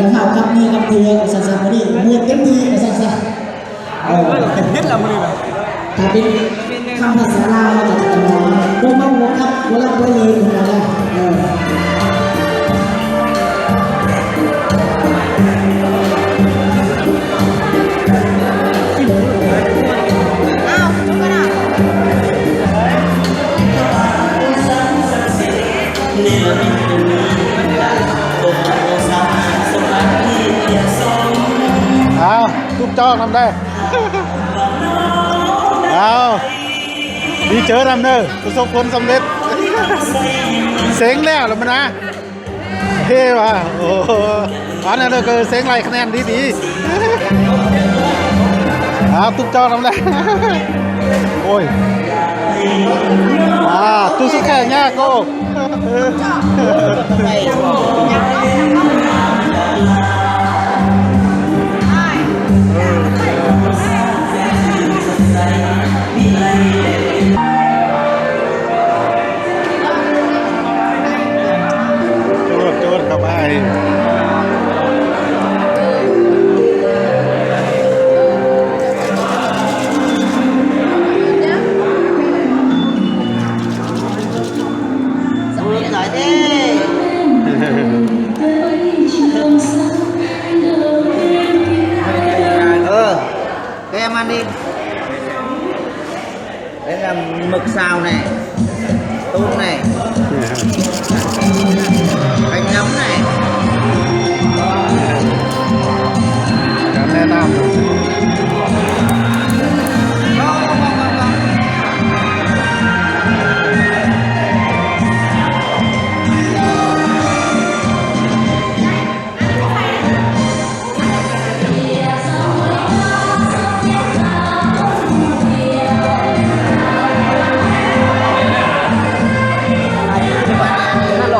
ກະເທົ່າກັບເນື້ອກັບເທື່ອວ່າຊັ້ນຊະ ມື້ນີ້ມ່ວນເຕັມທີ່ວ່າຊັ້ນຊະ. ເອີ ເຮັດລະມື້ນີ້ນະ ຖ້າເປັນຄຳພາສາລາວເຮົາກະຈະເອີ້ນວ່າ ບໍ່ເມົາຫົວຄັກ ບໍ່ຫຼັບບໍ່ເລີນ ເພິ່ນວ່ານະ. ເອີ ອ້າວ ອ້າວ ຕູບຈອກນຳເດີ ອ້າວ ດີເຈີນຳເດີ ປະສົບຜົນສຳເລັດ ເສັງແລ້ວລະມັນນະ. ເທ່ວ່າ ໂອ້ ອັນນັ້ນກໍເສັງໄລ່ຄະແນນດີໆ ອ້າວ ຕູບຈອກນຳແລ້ວ ໂອ້ຍ ອ່າ ຕູ້ສຸດແຂງຍາກ ໂອ້. ໂຈດ ໂຈດເຂົ້າໄປ ສວຍເດ້ ເອີ ແກມານີ້. ເປັນນຳໝຶກຊາວແນ່ ຕູນແນ່ ໄປນຳແນ່ ການແນະນຳ. ອັນນັ້ນ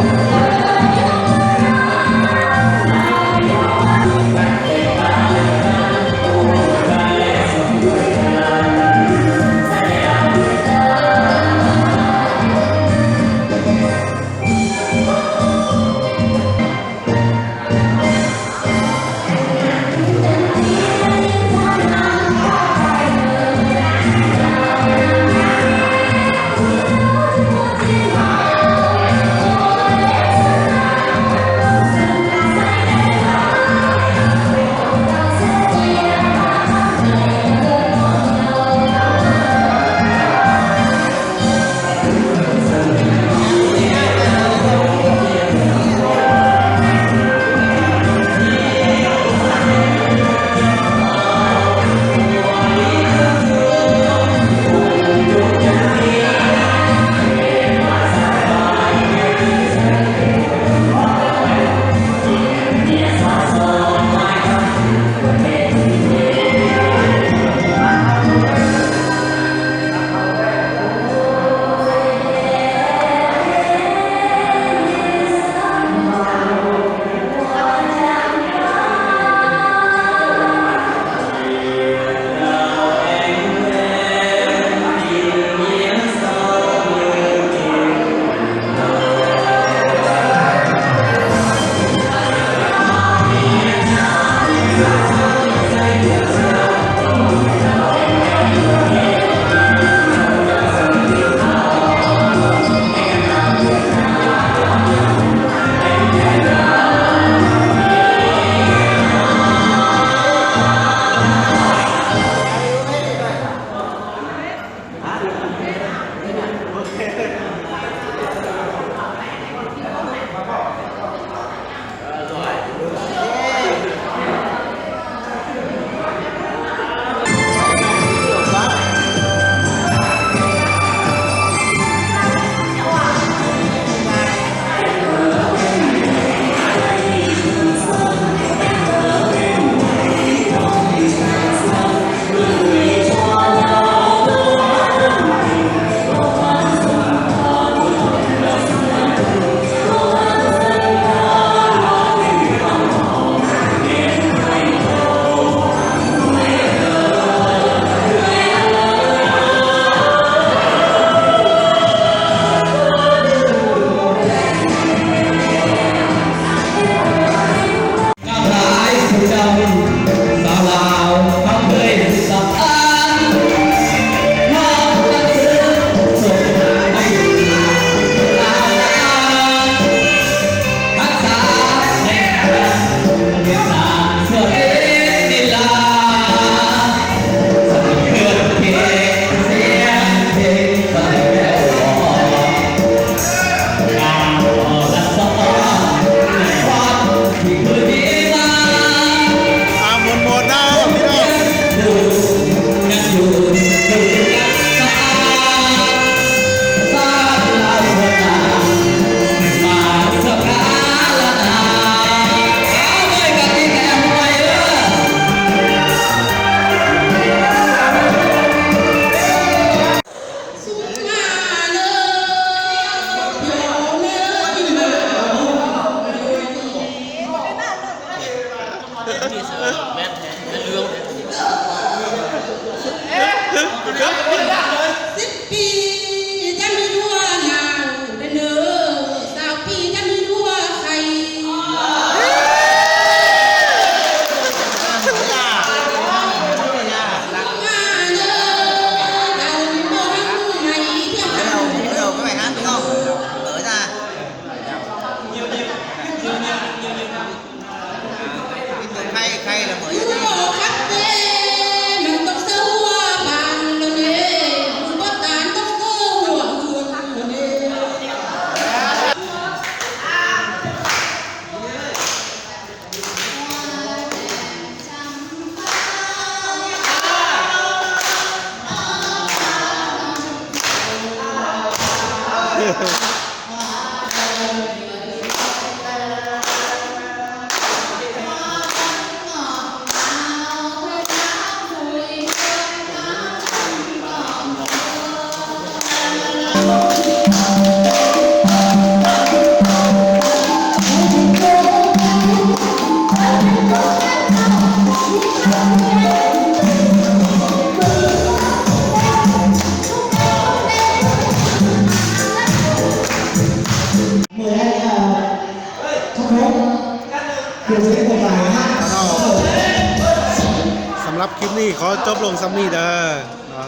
ນີ້ເສືອແມ່ນແທ້ ແມ່ນເລື່ອງແທ້. ສິບປີຈະມີຜົວນາງເດີ ຊາວປີຈະມີຜົວໄຂ້ ມາເດີ ເຈົ້າບໍ່ຮັກໃໝທຽງກັນ ໄຄ ໄຄລະເມີຍ ໂອ້ ຄັກເດ້ ມັນຕ້ອງເສືອຫົວບາງລະເດ້ ບໍ່ຕານຕ້ອງເສືອຫົວເຮືອນລະເດ້. ສຳລັບຄລິບນີ້ຂໍຈົບລົງສ່ຳນີ້ເດີເນາະ.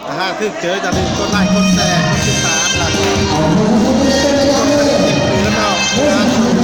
ຖ້າຫາກຖືກໃຈ ຢ່າລືມກົດໄລ ກົດແຊ ກົດຕິດຕາມ ແລະ ກົດກະດິ່ງເນາະ.